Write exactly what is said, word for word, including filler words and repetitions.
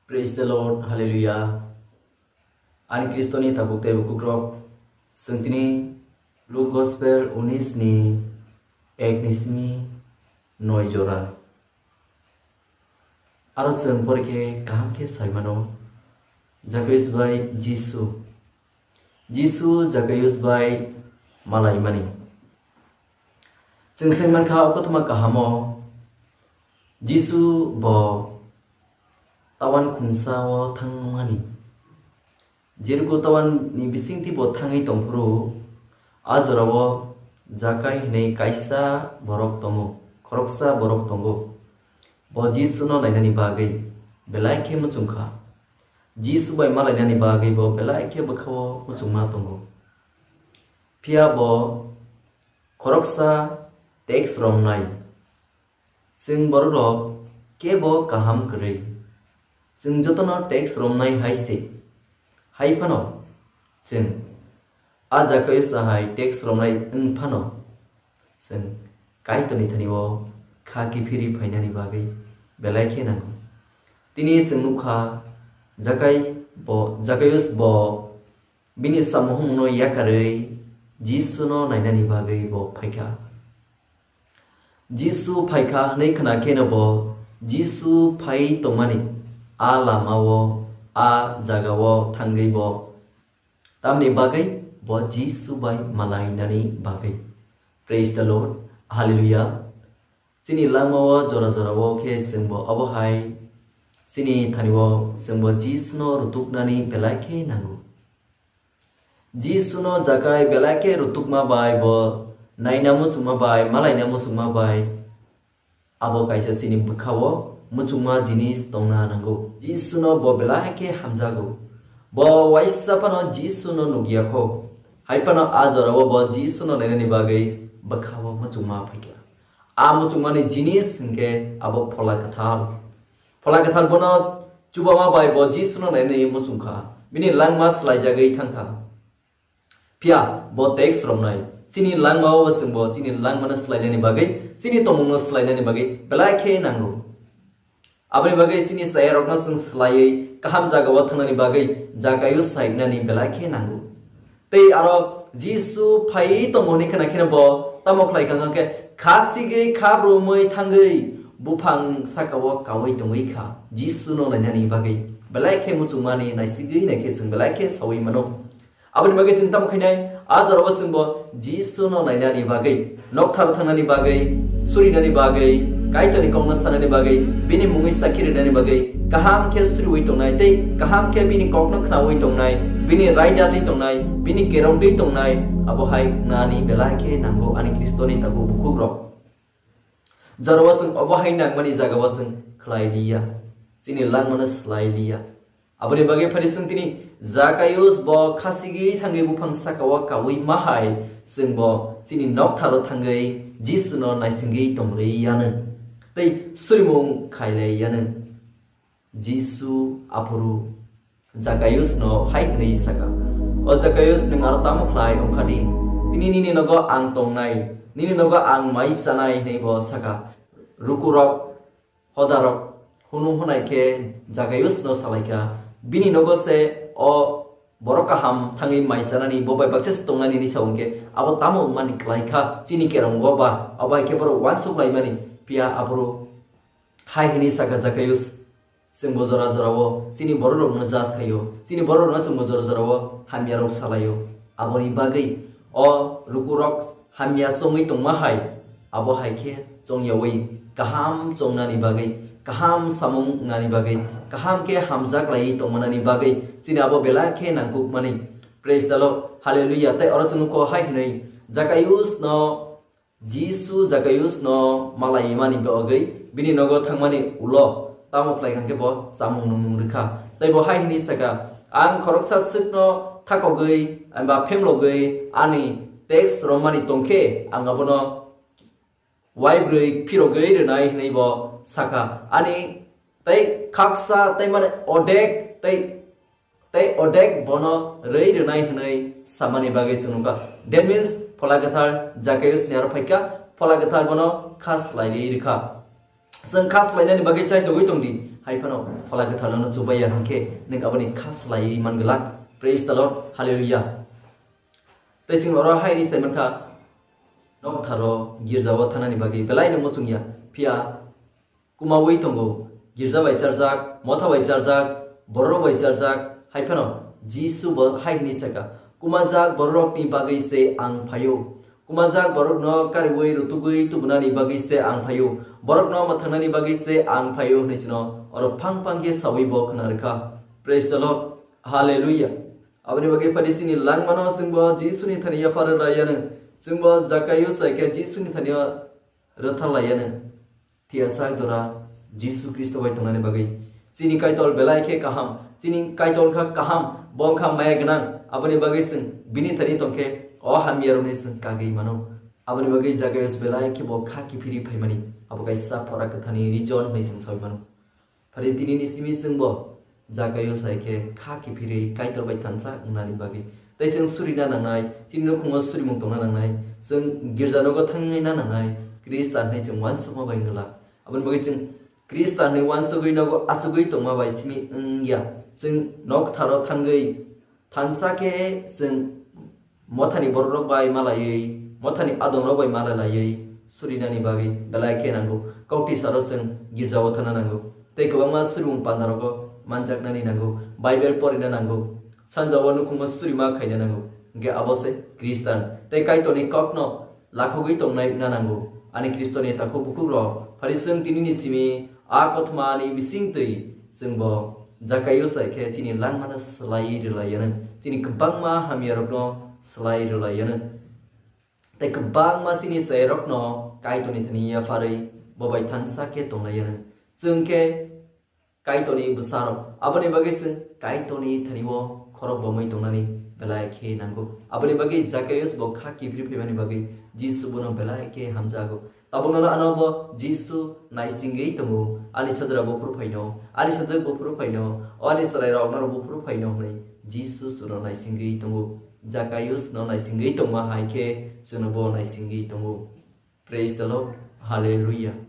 Praise the Lord, Hallelujah. Ani Kristoni tabuk tei bukukrok, chwng tini Luke Gospel unis ni ek ni simi noi jora. Aro chwng pore khe kaham khe sai mano, Zakaius bai Jisu. Jisu Zakaius bai malaimani. Chwng sai mankha o kothoma kahamo Jisu bo tawan khumsa o thangmani. Jeriko tawan ni bisingtwi bo thangwi tongphuru, a jorao Jakai hwnwi kaisa borok tongo, khoroksa borok tongo. Bo Jisuno nainani bagwi belai khe muchungkha. Jisu bai malainani bagwi bo belai khe bwkhao muchungma tongo. Phiya bo khoroksa tax romnai. Chwng bororok kebo kaham kwrwi. Chwng jotono tax romnai hai se. Hai phano chwng a Zakaius hai tax romnai wng phano chwng Kaitorni thani o kha kiphilwi phainani bagwi belai khe nango. Tini chwng nukha Jakai bo, Zakaius bo bini samungrokno yakarwi Jisuno nainani bagwi bo phaikha. Jisu phaikha hwnwi khna kheno bo Jisu phai tongmani a lamao, a jagao thangwi bo tamni bagwi bo Jisu bai malainani bagwi. Praise the Lord. Hallelujah. Chini langmao jora jorao khe chwngbo obo hai chini thani o chwngbo Jisuno rutuknani belai khe nango. Jisuno Jakai belai khe rutukma bai bo naina muchungma bai, malaina muchungma bai. Abo kaisa chini bwkhao muchungma jinis tongna nango. Jisuno bo belai khe hamjago. Bo waisa phano Jisuno nukya kho. Hai phano a jorao bo Jisuno nainani bagwi bwkhao muchungma phaikha. A muchungmani jinis hwnkhe abo Phola Kwthar. Phola Kwthar bono chubama bai bo Jisuno nainani muchungkha. Bini langma swlaijagwi thangkha. Phiya bo tax romnai. Chini langmao bo chwngbo chini langmano swlainani bagwi, chini tongmungno swlainani bagwi belai khe nango. Aboni bagwi chini chayarokno chwng swlaiwi kaham jagao thangnani bagwi Zakaius saimnani belai khe nango. Tei aro Jisu phaiwi tongo hwnwi khna kheno bo tamo khlai kha hwnkhe, kha sigwi kha brumwi thangwi buphang sakao kaui tongwi kha, Jisuno nainani bagwi belai khe muchungmani naisigwi naikhe chwng belai khe saui mano. Aboni bagwi chwng tamo khainai, a jorao chwngbo Jisuno nainani bagwi, noktharo thangnani bagwi, surinani bagwi, Kaitorni kokno sanani bagwi, bini mungwi sakhi rinani bagwi, kaham khe suriwi tongnai tei kaham khe bini kokno khnaui tongnai, bini raida twi tongnai, bini kerong twi tongnai, abo hai nani belai khe nango ani Khristoni tabuk bukhukrok. Jorao chwng obo hai nangmani jagao chwng khlai liya, chini langmano slai liya. Aboni bagwi phari chwng tini Zakaius bo kha sigwi thangwi buphang sakao kaui ma hai chwngbo chini noktharo thangwi Jisuno naisingwi tongwi yanu tei surimung khailai yanu. Jisu aphuru Zakaiusno hai hwnwi saka, "O Zakaius, nwng aro tamo khlai wngkha di? Tini nini nogo ang tongnai, nini nogo ang mai chanai," hwnwi bo saka. Rukurok, hodarok, hunu hunai khe Zakaiusno salaikha, "Bini nogo se o borok kaham thangwi mai chanani, bo bai baksa se tongnani," hinwi sa hwnkhe, "Abo tamo wngmani klai kha chini kerongo ba? Abo hai khe borok uansuk laimani." Phiya aphuru hai hwnwi saka Zakaius, Chwngbo jora jorao chini bororokno judge khaio, chini bororokno chwngbo jora jorao hamyarok salaio. Aboni bagwi o rukurok hamya chongwi tongma hai, abo hai khe chongyaui kaham chongnani bagwi, kaham samung wngnani bagwi, kaham khe hamjak laiwi tongmanani bagwi chini abo belai khe nangkukmani. Praise the Lord, Hallelujah. Tei oro chwng nukho hai hwnwi, Zakaiusno Jisu Zakaiusno malaimani bagwi bini nogo thangmani ulo tamo khlai kha khe bo chamung nungmung rwkha. Tei bo hai hwnwi sa kha, "Ang khoroksa swkno thakogwi eba phemlogwi ani tax romani tong khe, ang abono uaibwrwi phirogwi rwnai," hwnwi bo sa kha. Ani tei khaksa tei mane odek tei tei odek bono rwi rwnai hwnwi samani bagwi chwng nukha. That means, Phola Kwthar Zakaiusni aro phaikha, Phola Kwthar bono kha swlaiwi rwkha. Chwng kha swlainani bagwi chaitogwi tongdi, hai phano Phola Kwtharno chubaiya hwnkhe nwng aboni kha swlaiwi man glak. Praise the Lord, hallelujah. Tei chwng oro haini sai mankha, noktharo girjao thanani bagwi belaino muchungya, phiya kumaui tongo, girja bai charjak, motha bai charjak, bororok bai charjak, hai phano Jisu bo hai hwnwi saka, "Kumajak bororokni bagwi se ang phaio, kumajak borokno kariui rutugwi tubunani bagwi se ang phaio, borokno mwthangnani bagwi se ang phaio," hwnwi chwngno oro phang phang khe saui bo khna rwkha. Praise the Lord. Hallelujah. Aboni bagwi phadi chini langmano chwngbo Jisuni thani yapharwi laiyano, chwngbo Jakaios hai khe Jisuni thani rwtha laiyano. Thiyasa jora Jisu Khristo bai tongnani bagwi. Chini Kaitor belai khe kaham, chini Kaitor wngkha kaham, bo wngkha maya gwnang, aboni bagwi chwng bini thani tongkhe o hamyarokni chwng kagwi mano. Aboni bagwi Jakaios belai khe bo kha kiphirwi phaimani, abo kaisa Phola Kwtharni reason hwnwi chwng saui mano. Phari tinini simi chwngbo Jakaios hai khe kha kiphirwi Kaitor bai thansa wngnani bagwi. Tei chwng surina nangnai, chini nukhungo surimung tongna nangnai, chwng girja nogo thangwi na nangnai, Khristo hwnwi chwng uansukma bai wngla. Aboni bagwi chwng Khristo hwnwi uansugwi nogo achugwi tongma bai simi wngya. Chwng noktharo thangwi thansa khe chwng mothani bororok bai malaiwi, mothani adongrok bai malaiwi surinani bagwi belai khe nango. Kautisaro chwng girjao thangna nango. Tei kwbangma surimung pandarogo manjaknani nango. Bible porina nango. Sanjao nukhungo surima khaina nango. Hwnkhe abo se Khristan. Tei Kaitorni kokno lakhogwi tongnai wngna nango. Ani Khristoni takhuk bukhukrok, phari chwng tinini simi a kothomani bisingtwi chwngbo Jakaios hai khe chini langmano swlaiwi rwlaiyano, chini kwbangma hamyarokno swlaiwi rwlaiyano. Tei kwbangma chini chayarokno Kaitorni thani yapharwi bo bai thansa khe tonglaiyano. Chwng khe Kaitorni bwsarok. Aboni bagwi chwng Kaitorni thani-o khorok bomwi tongnani belai khe nango. Aboni bagwi Jakaios bo kha kiphirwi phaimani bagwi Jisu bono belai khe hamjago. Tabukno ano bo Jisu naisingwi tongo, "Ani sajra buphuru phaino, ani sajwk buphuru phaino, o ani chwrairok norok buphuru phaino," hwnwi Jisu chwngno naisingwi tongo. Jakaios no naisingwi tongma hai khe chwngno bo naisingwi tongo. Praise the Lord. Hallelujah.